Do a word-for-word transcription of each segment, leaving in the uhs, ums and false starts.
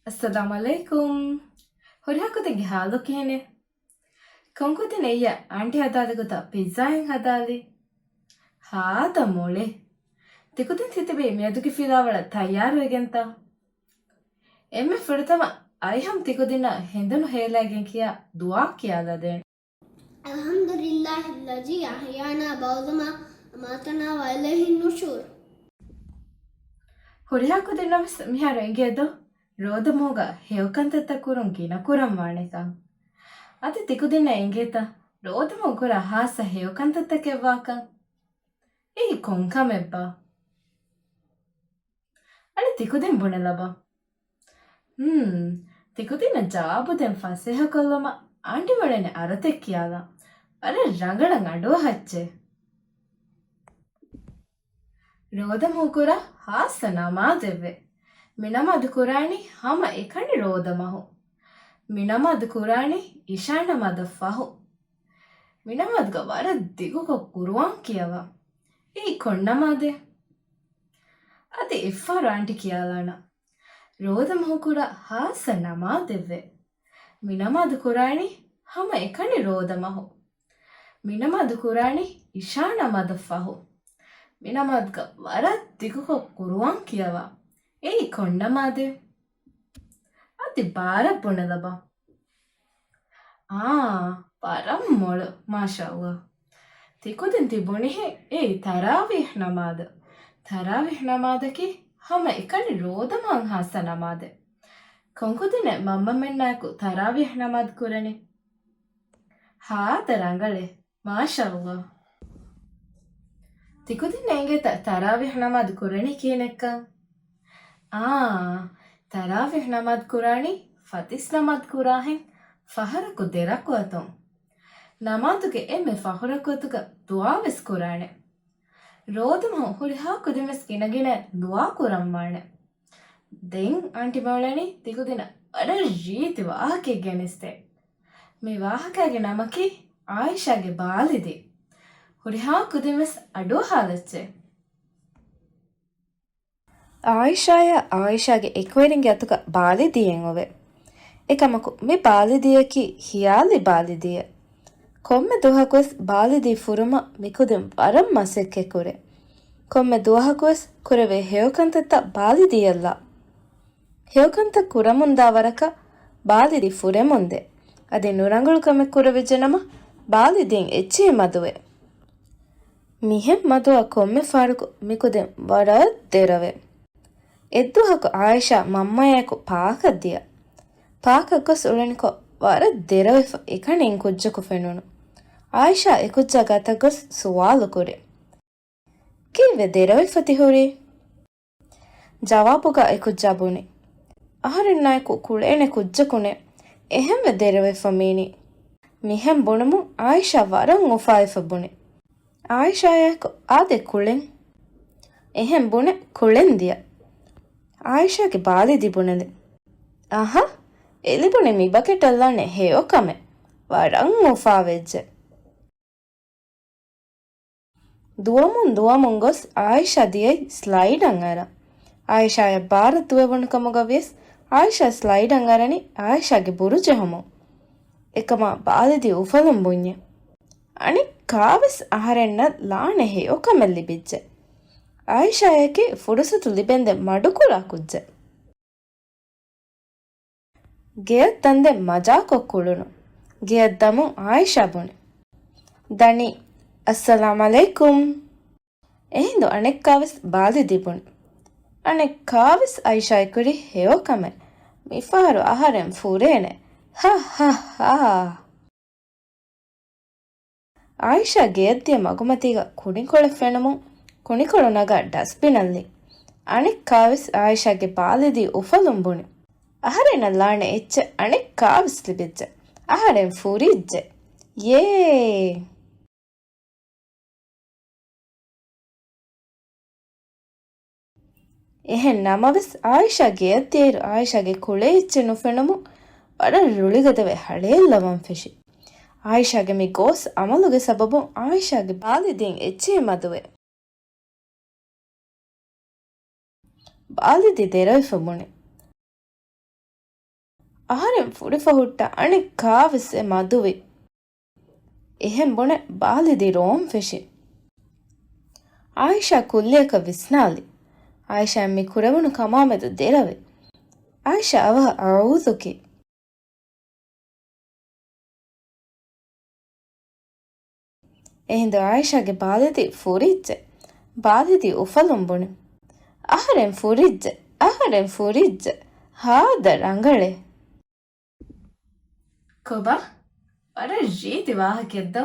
އައްސަލާމް ޢަލައިކުމް. ހުރިހާ ކުދިންގެ ޙާލު ކިހިނެއް؟ ކޮން ކުދިން އިއްޔެ އާންޓީ ހަދާލި ގޮތަށް ޕިއްޒާއެއް ހަދާލީ؟ ހާދަ މޮޅި. ތިކުދިން ތިތިބީ މިއަދުގެ ފިލާވަޅަށް ތައްޔާރުވެގެންތަ؟ އެންމެ ފުރަތަމަ އައިހަމް ތިކުދިންނަށް ހެނދުނު ހޭލައިގެން ކިޔާ ދުޢާ ކިޔާލަދޭން. الحمد لله الذي أحيانا بعد ما أماتنا وإليه النشور. ހުރިހާ ކުދިންނަށް ވެސް މިހާރު އެނގޭ ދޯ؟ ރޯދަމަހުގަ ހެޔޮކަންތައްތައް ކުރުން ގިނަ ކުރަން ވާނެކަން. އަދި ތިކުދިންނަށް އެނގޭތަ ރޯދަމަހު ކުރާ ހާއްސަ ހެޔޮކަންތައްތަކެއް ވާކަން؟ އެއީ ކޮން ކަމެއްބާ؟ އަނެއް ތިކުދިން ބުނެލަބަ. ހުން، ތިކުދިންނަށް ޖަވާބު ދޭން ފަސޭހަކޮށްލަމާ، އާންޓީ މިއުޅެނީ އަރަތެއް ކިޔާލާ. ވަރަށް ރަނގަޅަށް އަޑުއަހައްޗޭ. ރޯދަމަހު ކުރާ ހާއްސަ ނަމާދެއްވޭ. މި ނަމާދު ކުރާނީ ހަމަ އެކަނި ރޯދަމަހު. މި ނަމާދު ކުރާނީ އިޝާ ނަމާދަށް ފަހު. މި ނަމާދުގަ ވަރަށް ދިގުކޮށް ޤުރުއާން ކިޔަވާ. އެއީ ކޮން ނަމާދެއް؟ އަދި އެއްފަހަރު އާންޓީ ކިޔާލާނަން. ރޯދަމަހު ކުރާ ހާއްސަ ނަމާދެއްވޭ. މި ނަމާދު ކުރާނީ ހަމަ އެކަނި ރޯދަމަހު. މި ނަމާދު ކުރާނީ އިޝާ ނަމާދަށް ފަހު. މި ނަމާދުގަ ވަރަށް ދިގުކޮށް ޤުރުއާން ކިޔަވާ. އެއީ ކޮން ނަމާދެއް؟ އަދި ބާރަށް ބުނެލަބަ. އާ، ވަރަށް މޮޅު، މާޝާﷲ. ތިކުދިން ތި ބުނިހެން އެއީ ތަރާވީޙް ނަމާދު. ތަރާވީޙް ނަމާދަކީ ހަމަ އެކަނި ރޯދަމަހަށް ހާއްސަ ނަމާދެއް. ކޮންކުދިންނެއް މަންމަމެންނާއެކު ތަރާވީޙް ނަމާދު ކުރަނީ؟ ހާދަ ރަނގަޅޭ. މާޝާﷲ. ތިކުދިންނަށް އެނގޭތަ ތަރާވީޙް ނަމާދު ކުރަނީ ކިހިނެއްކަން؟ އާ، ތަރާވީޙް ނަމާދު ކުރާނީ ފަތިސް ނަމާދު ކުރާހެން ފަހަރަކު ދެ ރަކުޢަތުން. ނަމާދުގެ އެންމެ ފަހު ރަކުޢަތުގަ ދުޢާވެސް ކުރާނެ. ރޯދަމަހު ހުރިހާ ކުދިންވެސް ގިނަގިނައިން ދުޢާ ކުރަންވާނެ. ދެން އާންޓީ މިއުޅެނީ ތިކުދިންނަށް ވަރަށް ރީތި ވާހަކައެއް ގެނެސްދޭން. މި ވާހަކައިގެ ނަމަކީ އާއިޝާގެ ބާލިދީ. ހުރިހާ ކުދިންވެސް އަޑުއަހާލައްޗޭ. އާއިޝާއާ އާއިޝާގެ އެކުވެރިންގެ އަތުގަ ބާލިދީއެއް އޮވޭ. އެކަމަކު މި ބާލިދީއަކީ ޚިޔާލީ ބާލިދީއެއް. ކޮންމެ ދުވަހަކުވެސް ބާލިދީ ފުރުމަށް މިކުދިން ވަރަށް މަސައްކަތްކުރޭ. ކޮންމެ ދުވަހަކުވެސް ކުރެވޭ ހެޔޮކަންތައްތައް ބާލިދީއަށްލާ. ހެޔޮކަންތައް ކުރަމުންދާ ވަރަކަށް ބާލިދީ ފުރެމުންދޭ. އަދި ނުރަނގަޅު ކަމެއް ކުރެވިއްޖެނަމަ، ބާލިދީން އެއްޗެހި މަދުވޭ. މިހެން މަދުވާ ކޮންމެ ފަހަރަކު މިކުދިން ވަރަށް ދެރަވޭ. އެއްދުވަހަކު އާއިޝާ މަންމަޔާއެކު ޕާކަށް ދިޔަ. ޕާކަށް ގޮސް އުޅެނިކޮށް ވަރަށް ދެރަވެފަ އެކަނި ކުއްޖަކު ފެނުނު. އާއިޝާ އެކުއްޖާ ގާތަށް ގޮސް ސުވާލު ކުރޭ. ކީއްވެ ދެރަވެފަ ތި ހުރީ؟ ޖަވާބުގަ އެކުއްޖާ ބުނި. އަހަރެންނާއެކު ކުޅޭނެ ކުއްޖަކުނޭ އެހެންވެ ދެރަވެފަ މީނީ. މިހެން ބުނުމުން އާއިޝާ ވަރަށް އުފާވެފަ ބުނި. އާއިޝާއާއެކު އާދޭ ކުޅެން. އެހެން ބުނެ ކުޅެން ދިޔަ. އާއިޝާގެ ބާލިދީ ބުނެލި. އަހަ، އެ ލިބުނީ މި ބަކެޓަށްލާނެ ހެޔޮ ކަމެއް. ވަރަށް އުފާވެއްޖެ. ދުވަމުން ދުވަމުން ގޮސް އާއިޝާ ދިޔައީ ސްލައިޑަށް އަރަން. އާއިޝާއަށް ބާރަށް ދުވެވުނު ކަމުގަ ވިޔަސް އާއިޝާ ސްލައިޑަށް އަރަނީ އާއިޝާގެ ބުރު ޖެހުމުން. އެކަމާ ބާލިދީ އުފަލުން ބުންޏެ. އަނެއް ކާވެސް އަހަރެންނަށް ލާނެ ހެޔޮ ކަމެއް ލިބިއްޖެ. އާއިޝާއަކީ ފުރުސަތު ލިބެންދެން މަޑުކުރާ ކުއްޖެއް. ގެއަށް ދަންދެން މަޖާކޮށް ކުޅުނު. ގެއަށް ދަމުން އާއިޝާ ބުނި. ދަނީ، އައްސަލާމް ޢަލައިކުމް. އެހިނދު އަނެއްކާވެސް ބާލިދީ ބުނި. އަނެއްކާވެސް އައިޝާއަށް ކުރީ ހެޔޮ ކަމެއް. މިފަހަރު އަހަރެން ފުރޭނެ. ހަ ހަ ހާ. އާއިޝާ ގެއަށްދިޔަ މަގުމަތީގަ ކުނިކޮޅެއް ފެނުމުން ކުނިކޮޅު ނަގާ ޑަސްބިނަށްލީ. އަނެއްކާވެސް އާއިޝާގެ ބާލިދީ އުފަލުން ބުނި. އަހަރެންނަށް ލާނެ އެއްޗެއް އަނެއްކާވެސް ލިބިއްޖެ. އަހަރެން ފުރިއްޖެ. ޔޭ! އެހެން ނަމަވެސް، އާއިޝާ ގެއަށްދިޔައިރު އާއިޝާގެ ކުޅޭ އެއްޗެއް ނުފެނުމުން ވަރަށް ރުޅިގަދަވެ ހަޅޭއްލަވަން ފެށި. އާއިޝާގެ މި ގޯސް އަމަލުގެ ސަބަބުން އާއިޝާގެ ބާލިދީން އެއްޗެހި މަދުވެ. ބާލިދީ ދެރަވެފަ ބުނި. އަހަރެން ފުރިފަ ހުއްޓާ އަނެއްކާވެސް އެ މަދުވި. އެހެން ބުނެ ބާލިދީ ރޯން ފެށި. އާއިޝާ ކުއްލިއަކަށް ވިސްނާލި. އާއިޝާ މި ކުރެވުނު ކަމާމެދު ދެރަވި. އާއިޝާ އަވަހަށް އައުދުކި. އެހިނދު އާއިޝާގެ ބާލިދީ ފުރިއްޖެ. ބާލިދީ އުފަލުން ބުނި. އަހަރެން ފުރިއްޖެ، އަހަރެން ފުރިއްޖެ، ހާދަ ރަނގަޅޭ. ކޮބާ؟ ވަރަށް ރީތި ވާހަކައެއްދޯ.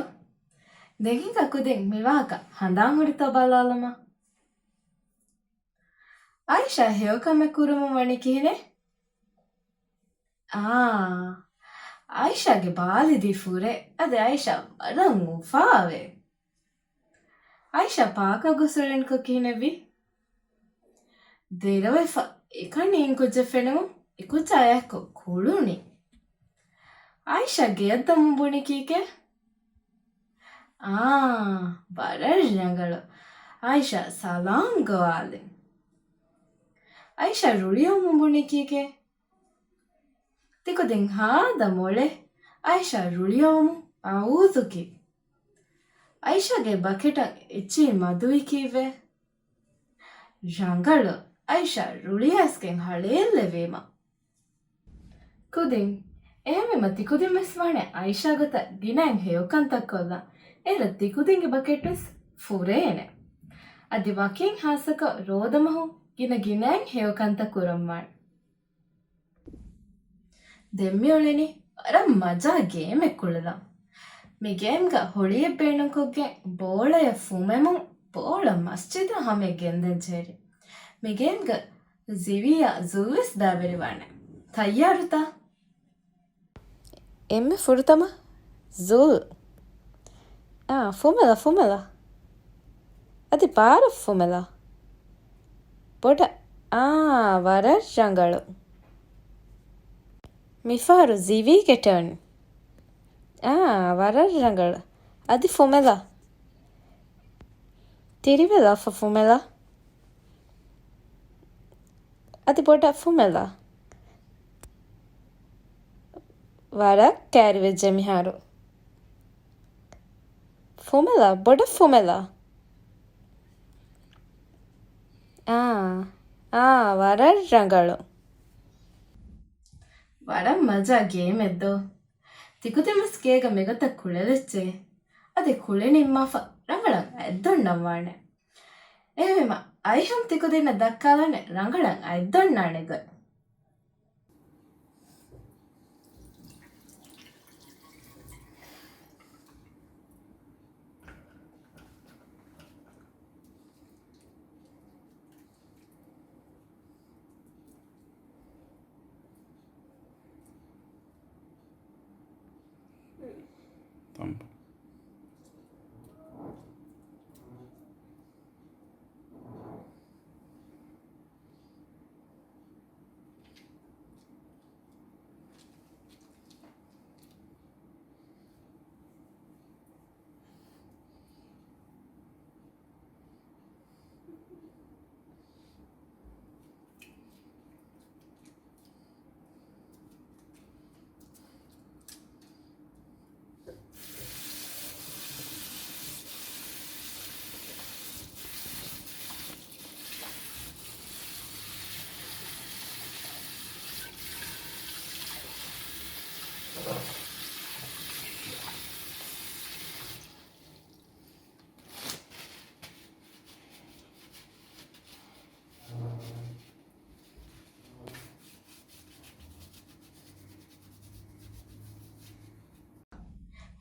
ދެން ހިނގާ ކުދިން މި ވާހަކަ ހަނދާން ހުރިތޯ ބަލާލަމާ. އާއިޝާ ހެޔޮކަމެއް ކުރުމުން ވަނީ ކިހިނެއް؟ އާ، އާއިޝާގެ ބާލިދީ ފުރޭ. އަދި އާއިޝާ ވަރަށް އުފާވޭ. އާއިޝާ ޕާކަށް ގޮސް އުޅެނިކޮށް ކިހިނެއްވީ؟ ދެރަވެފަ އެކަނި އިން ކުއްޖެއް ފެނުމުން އެ ކުއްޖާ އެއާއެކު ކުޅުނި. އާއިޝާ ގެޔަށްދަމުން ބުނި ކީކޭ؟ އާ، ވަރަށް ރަނގަޅު. އާއިޝާ ސަލާމް ގޮވާލި. އާއިޝާ ރުޅިއައުމުން ބުނި ކީކޭ؟ ތިކުދިން ހާދަ މޮޅޭ. އާއިޝާ ރުޅިއައުމުން އައުދުކި. އާއިޝާގެ ބަކެޓަށް އެއްޗެހި މަދުވި ކީއްވެ؟ ރަނގަޅު. އާއިޝާ ރުޅިއައިސްގެން ހަޅޭއްލެވީމަ. ކުދިން. އެހެންވީމަ ތިކުދިން ވެސް ވާނެ އާއިޝާ ގޮތަށް ގިނައިން ހެޔޮކަންތައް ކޮށްލަން. އޭރަށް ތިކުދިންގެ ބަކެޓް ވެސް ފުރޭނެ. އަދި ވަކިން ހާއްސަކޮށް ރޯދަމަހު ގިނަ ގިނައިން ހެޔޮކަންތައް ކުރަންވާނެ. ދެން މިއުޅެނީ ވަރަށް މަޖާ ގޭމެއް ކުޅެލަން. މި ގޭމްގަ ހޮޅިއެއް ބޭނުންކޮށްގެން ބޯޅަޔަށް ފުމެމުން ބޯޅަ މަސްޖިދަށް ހަމަޔަށް ގެންދަން ޖެހެރި. މި ގޭމްގަ ޒިވީއާ ޒުލްވެސް ބައިވެރިވާނެ. ތައްޔާރުތަ؟ އެންމެ ފުރަތަމަ ޒުލް. އާ، ފުމެލަ، ފުމެލަ. އަދި ބާރަށް ފުމެލަ. ބޮޑަށް. އާ، ވަރަށް ރަނގަޅު. މިފަހަރު ޒިވީގެ ޓާން. އާ، ވަރަށް ރަނގަޅު. އަދި ފުމެލަ. ތިރިވެލާފަ ފުމެލަ. އަދި ބޮޑަށް ފުމެލަ. ވަރަށް ކައިރިވެއްޖެ މިހާރު. ފުމެލަ، ބޮޑަށް ފުމެލަ. އާ، އާ، ވަރަށް ރަނގަޅު. ވަރަށް މަޖާ ގޭމެއްދޯ. ތިކުދިންވެސް ގޭގަ މިގޮތަށް ކުޅެލިއްޖެ. އަދި ކުޅެ ނިންމާފަ ރަނގަޅަށް އަތްދޮންނަން ވާނެ. އެހެންވީމަ އައިހަމް ތިކުދިންނަށް ދައްކާލާނެ ރަނގަޅަށް އަތްދޮންނާނެ ގޮތް. ތަނބު.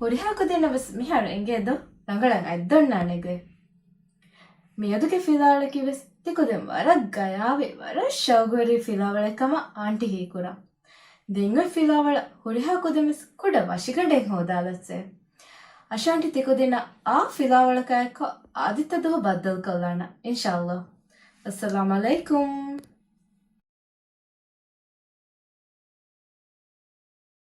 ހުރިހާ ކުދިންނަށް ވެސް މިހާރު އެނގޭދޯ ރަނގަޅަށް އަތްދޮންނާނެ ގޮތް. މިއަދުގެ ފިލާވަޅަކީ ވެސް ތިކުދިން ވަރަށް ގަޔާވި، ވަރަށް ޝައުގުވެރި ފިލާވަޅެއް ކަމަށް އާންޓީ ހީކުރާ. ދެން އޮތް ފިލާވަޅަށް ހުރިހާ ކުދިން ވެސް ކުޑަ ވަށިގަނޑެއް ހޯދާލައްޗޭ. އަށާންޓި ތިކުދިންނަށް އާ ފިލާވަޅަކާއެއްކޮށް އާދިއްތަ ދުވަހު ބައްދަލުކޮށްލާނަން، އިންޝާﷲ. އައްސަލާމް ޢަލައިކުމް.